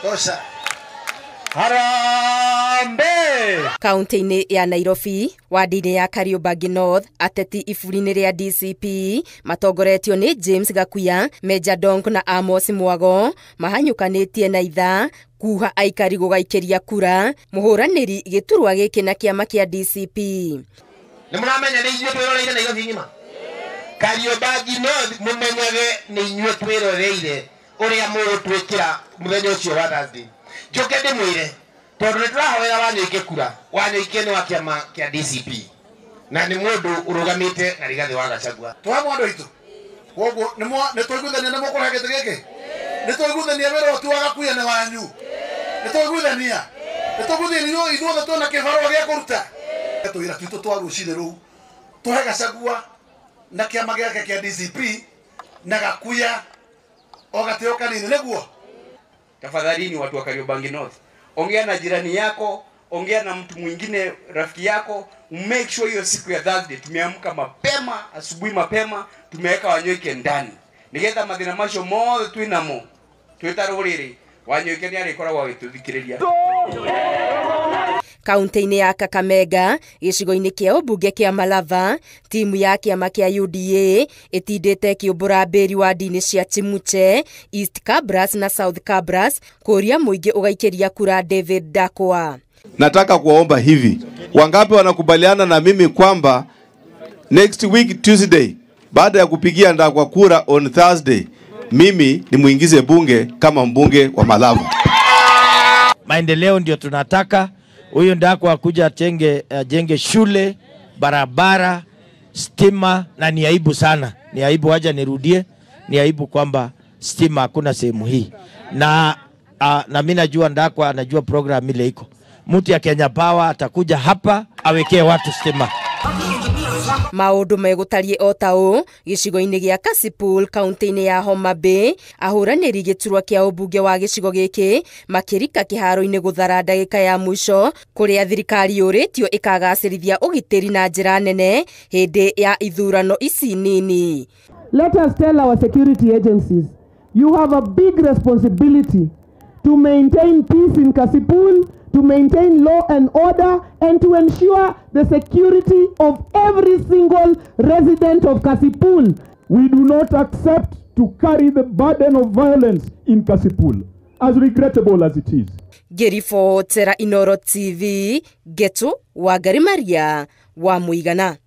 Tosha. Harambee! Kaunti-inĩ ya Nairobi, wadi-inĩ ya Kariobangi North, ateti iburi-inĩ rĩa DCP matongoretio nĩ James Gakuya, Meja Donk na Amos Mwago mahanyũkanĩtie na ithaa kuha aikari gũgaikĩria kura mũhũranĩri gĩturwa gĩkĩ na kĩama kĩa DCP. Nĩ mũramenya nĩ ithuĩ twĩroreire Nairobi ng'ima. Kariobangi North mũmenyage nĩ inyuĩ twĩroreire ũrĩa mũgũtwĩkĩra mũthenya ũcio wa Thursday. Njoke ndĩmwĩre tondũ nĩ tũrahoera Wanyoike kura. Wanyoike nĩ wa kĩama kĩa DCP na nĩ mũndũ ũrũgamĩte na Rigathĩ wa Gachagua. Twamwe andũ aitũ koguo nĩ twaiguithania nĩ mũkũrehe gĩtĩ gĩkĩ, nĩ twaiguithania wĩra ũyũ ti wa Gakuya nĩ wanyu, nĩ twaiguithania, nĩ twaiguithania ithuothe twĩna kĩbarũa gĩa kũruta tũwĩra twitũ twa rũcinĩ rũu tũhe Gachagua na kĩama gĩake kĩa DCP na Gakuya o gatĩo kanini nĩguo. Tafadhalini watu wa Kariobangi North, ongea na jirani yako, ongea na mtu mwingine rafiki yako, make sure hiyo siku ya Thursday tumeamka mapema, asubuhi mapema, tumeweka Wanyoike ndani. Nigetha mathina macio mothe twinamo twita rũrĩrĩ, Wanyoike nĩ arĩkoragwo agĩtũthikĩrĩria. Kaunti-inĩ ya Kakamega, gĩcigo-inĩ kĩa ũmbunge kĩa Malava, timu ya kĩama kĩa UDA ĩtindĩte ĩkĩũmbũra mbĩri wadi-inĩ cia Chimuche, East Kabras na South Kabras kũria mũingĩ ũgaikĩria kura David Ndakwa. Nataka kuwaomba hivi, wangapi wanakubaliana na mimi kwamba next week Tuesday, baada ya kupigia Ndakwa kura on Thursday, mimi nimuingize bunge kama mbunge wa Malava? Maendeleo ndio tunataka. Huyu Ndakwa akuja ajenge shule, barabara, stima. Na ni aibu sana, ni aibu, acha nirudie, ni aibu kwamba stima hakuna sehemu hii. Na mimi najua Ndakwa anajua program ile iko. Mtu ya Kenya Power atakuja hapa awekee watu stima. Maũndũ megũtariĩ o ta ũũ gĩcigo-inĩ gĩa Kasipul kaunti-inĩ ya Homa Bay, ahũranĩri gĩturwa kĩa ũmbunge wa gĩcigo gĩkĩ makĩrika kĩharo-inĩ gũthara ndagĩka ya mũico kũrĩa thirikari yũrĩtio ĩkagacĩrithia ũgitĩri na njĩra nene hĩndĩ ya ithurano ici nini. Let us tell our security agencies, you have a big responsibility to maintain peace in Kasipul, to maintain law and order, and to ensure the security of every single resident of Kasipul. We do not accept to carry the burden of violence in Kasipul, as regrettable as it is. Ngĩribotera Inoro TV, Getu Wangari Maria wa Mũigana.